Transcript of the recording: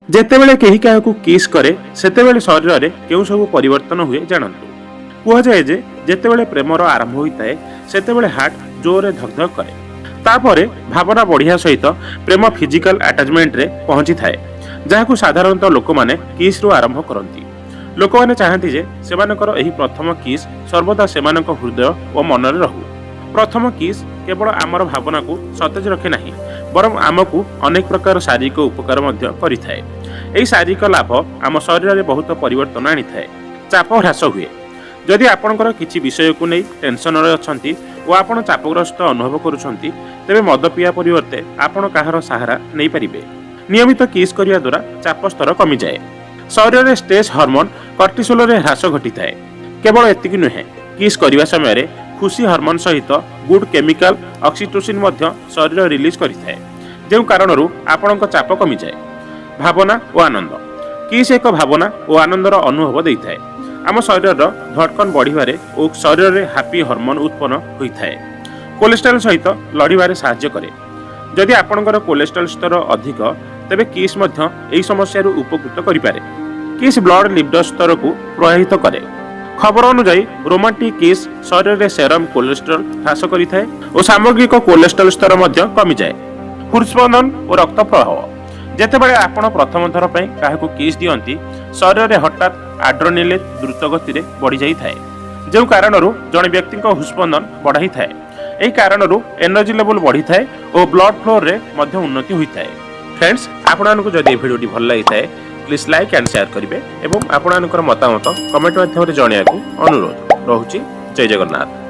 ଯେତେବେଳେ କେହି କାହାକୁ କିସ୍ କରେ, ସେତେବେଳେ ଶରୀରରେ କେଉଁ ସବୁ ପରିବର୍ତ୍ତନ ହୁଏ ଜାଣନ୍ତୁ। କୁହାଯାଏ ଯେ ଯେତେବେଳେ ପ୍ରେମର ଆରମ୍ଭ ହୋଇଥାଏ, ସେତେବେଳେ ହାର୍ଟ ଜୋରରେ ଧକ୍ ଧକ୍ କରେ। ତାପରେ ଭାବନା ବଢ଼ିବା ସହିତ ପ୍ରେମ ଫିଜିକାଲ ଆଟାଚମେଣ୍ଟରେ ପହଞ୍ଚିଥାଏ, ଯାହାକୁ ସାଧାରଣତଃ ଲୋକମାନେ କିସ୍ରୁ ଆରମ୍ଭ କରନ୍ତି। ଲୋକମାନେ ଚାହାନ୍ତି ଯେ ସେମାନଙ୍କର ଏହି ପ୍ରଥମ କିସ୍ ସର୍ବଦା ସେମାନଙ୍କ ହୃଦୟ ଓ ମନରେ ରହୁ। ପ୍ରଥମ କିସ୍ କେବଳ ଆମର ଭାବନାକୁ ସତେଜ ରଖେ ନାହିଁ, ବରଂ ଆମକୁ ଅନେକ ପ୍ରକାର ଶାରୀରିକ ଉପକାର ମଧ୍ୟ କରିଥାଏ। ଏହି ଶାରୀରିକ ଲାଭ ଆମ ଶରୀରରେ ବହୁତ ପରିବର୍ତ୍ତନ ଆଣିଥାଏ। ଚାପ ହ୍ରାସ ହୁଏ। ଯଦି ଆପଣଙ୍କର କିଛି ବିଷୟକୁ ନେଇ ଟେନସନରେ ଅଛନ୍ତି ଓ ଆପଣ ଚାପଗ୍ରସ୍ତ ଅନୁଭବ କରୁଛନ୍ତି, ତେବେ ମଦ ପିଇବା ପରିବର୍ତ୍ତେ ଆପଣ କାହାର ସାହାରା ନେଇପାରିବେ। ନିୟମିତ କିସ୍ କରିବା ଦ୍ୱାରା ଚାପ ସ୍ତର କମିଯାଏ। ଶରୀରରେ ଷ୍ଟ୍ରେସ୍ ହରମୋନ କର୍ଟିସୋଲରେ ହ୍ରାସ ଘଟିଥାଏ। କେବଳ ଏତିକି ନୁହେଁ, କିସ୍ କରିବା ସମୟରେ ଖୁସି ହରମୋନ ସହିତ ଗୁଡ୍ କେମିକାଲ ଅକ୍ସିଟୋସିନ୍ ମଧ୍ୟ ଶରୀର ରିଲିଜ୍ କରିଥାଏ, ଯେଉଁ କାରଣରୁ ଆପଣଙ୍କ ଚାପ କମିଯାଏ। ଭାବନା ଓ ଆନନ୍ଦ। କିସ୍ ଏକ ଭାବନା ଓ ଆନନ୍ଦର ଅନୁଭବ ଦେଇଥାଏ। ଆମ ଶରୀରର ଧଡ଼କନ ବଢ଼ିବାରେ ଓ ଶରୀରରେ ହାପି ହରମୋନ ଉତ୍ପନ୍ନ ହୋଇଥାଏ। କୋଲେଷ୍ଟ୍ରଲ ସହିତ ଲଢ଼ିବାରେ ସାହାଯ୍ୟ କରେ। ଯଦି ଆପଣଙ୍କର କୋଲେଷ୍ଟ୍ରଲ ସ୍ତର ଅଧିକ, ତେବେ କିସ୍ ମଧ୍ୟ ଏହି ସମସ୍ୟାରୁ ଉପକୃତ କରିପାରେ। କିସ୍ ବ୍ଲଡ ଲିପିଡ ସ୍ତରକୁ ପ୍ରଭାବିତ କରେ। ଖବର ଅନୁଯାୟୀ, ରୋମାଣ୍ଟିକ କିସ୍ ଶରୀରରେ ସେରମ କୋଲେଷ୍ଟ୍ରଲ ହ୍ରାସ କରିଥାଏ ଓ ସାମଗ୍ରିକ କୋଲେଷ୍ଟ୍ରଲ ସ୍ତର ମଧ୍ୟ କମିଯାଏ। ହୃଦସ୍ପନ୍ଦନ ଓ ରକ୍ତ ପ୍ରବାହ। ଯେତେବେଳେ ଆପଣ ପ୍ରଥମ ଥର ପାଇଁ କାହାକୁ କିସ୍ ଦିଅନ୍ତି, ଶରୀରରେ ହଠାତ୍ ଆଡ୍ରେନାଲିନ୍ ଦ୍ରୁତ ଗତିରେ ବଢ଼ିଯାଇଥାଏ, ଯେଉଁ କାରଣରୁ ଜଣେ ବ୍ୟକ୍ତିଙ୍କ ହୃଦସ୍ପନ୍ଦନ ବଢ଼ାଇଥାଏ। ଏହି କାରଣରୁ ଏନର୍ଜି ଲେଭେଲ ବଢ଼ିଥାଏ ଓ ବ୍ଲଡ ଫ୍ଲୋରେ ମଧ୍ୟ ଉନ୍ନତି ହୋଇଥାଏ। ଫ୍ରେଣ୍ଡସ୍, ଆପଣମାନଙ୍କୁ ଯଦି ଏହି ଭିଡ଼ିଓଟି ଭଲ ଲାଗିଥାଏ, ପ୍ଲିଜ୍ ଲାଇକ୍ ଆଣ୍ଡ ସେୟାର କରିବେ ଏବଂ ଆପଣମାନଙ୍କର ମତାମତ କମେଣ୍ଟ ମାଧ୍ୟମରେ ଜଣାଇବାକୁ ଅନୁରୋଧ ରହୁଛି। ଜୟ ଜଗନ୍ନାଥ।